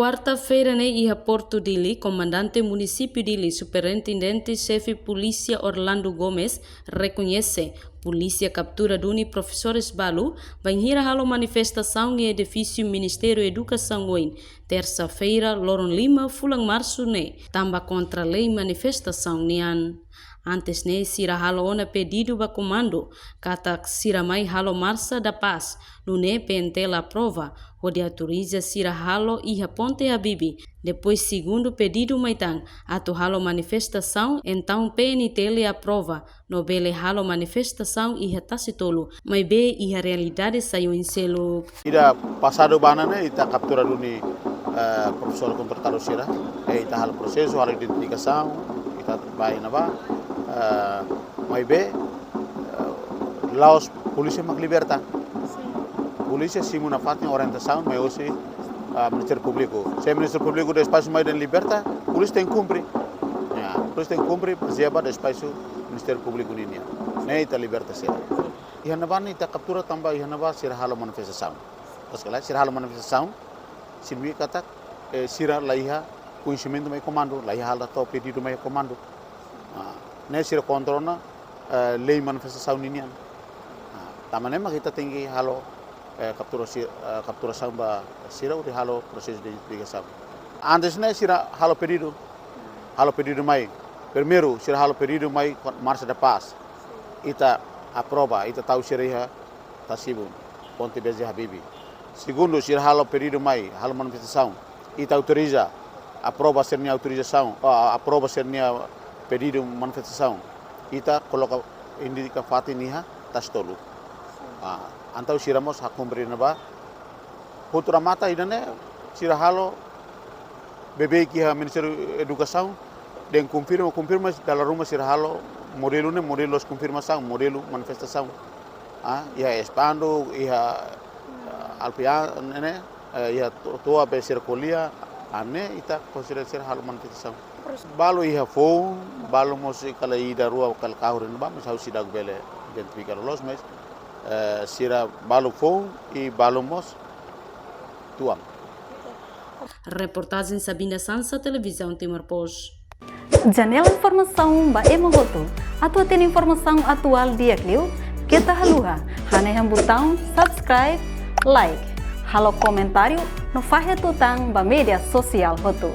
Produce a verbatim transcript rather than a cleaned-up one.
Kuarta-feira ne'e iha Portu Dili, Komandante Munisípiu Dili, Superintendente Xefe Polísia Orlando Gomes, rekoñese polísia kaptura duni profesores balu bainhira halo manifestasaun iha edifísiu Ministériu Edukasaun oin, tersa-feira, loron lima fulan Marsu ne'e, tanba kontra lei manifestasaun nian. Antes ne'e sira halo ona pedidu ba komandu katak sira mai halo Marsa da Paz, nune'e P N T la aprova, hodi autoriza sira halo iha Ponte Habibie. Depois segundu pedidu mai tan atu halo manifestasaun, entaun P N T la aprova, no bele halo manifestasaun iha Tasitolu, maibé iha realidade sai oin seluk. Ida pasadu ba ne'e ita kaptura duni, eh, profesór kontratadu sira, eh, ita halo prosesu, halo identifikasaun, ita bai iha ne'ebá, eh, maibé, eh, la'ós polísia mak liberta. Polísia simu nafatin orientasaun mai husi, ah, Ministériu Públiku. Se Ministériu Públiku despaxu mai dehan liberta, polísia tenke kumpre. Ya, polísia tenke kumpre, bazeia ba despaxu Ministériu Públiku nian. Ne'e ita liberta sira. Iha ne'ebá ne'e ita kaptura tanba iha ne'ebá sira halo manifestasaun. Pas kala sira halo manifestasaun, signifika katak, eh, sira la iha koñesimentu mai komandu, la iha halo to'o pedidu mai komandu. Ah, ne'e sira kontra ona, eh, lei manifestasaun nian. Ah, tanba ne'e mak ita tenke halo, eh, kaptura si-, eh, kapturasaun ba sira hodi halo prosesu de investigasaun. Antes ne'e sira halo pedidu, halo pedidu mai. Primeiru, sira halo pedidu mai kon-, Marsa da Paz. Ita aprova, ita tau sira iha Tasibun, Ponte B J Habibie. Segundu, sira halo pedidu mai, halo manifestasaun. Ita autoriza, aprova sira-nia autorizasaun, ah, aprova sira-nia pedidu manifestasaun. Ita koloka, indika fatin iha Tasitolu. Ah, entaun sira mós hakumpre ne'ebá. Hotu remata ida-ne'e, sira halo beibeik iha Ministériu Edukasaun, dehan konfirma, konfirma, dala ruma sira halo modelu ne'e, modelu la'ós konfirmasaun, modelu manifestasaun. Ah, iha espanduk, iha, eh, alpian, ne'e, eh, iha to-, toa be sira ko'alia, ah, ne'e ita konsidera sira halo manifestasaun. Balu iha foun, balu mós kala ida rua kala kahur iha ne'ebá, mas ha'u seidauk bele identifika loloos, mas, eh, sira balu foun i balu mós tuan. Reportajen Sabina Sansa, Televizaun Timor Post. Janela informasaun ba ema hotu. Atu hatene informasaun atuál di'ak liu, keta haluha hanehan butaun subscribe, like, halo komentáriu no fahe tutan ba média sosiál hotu.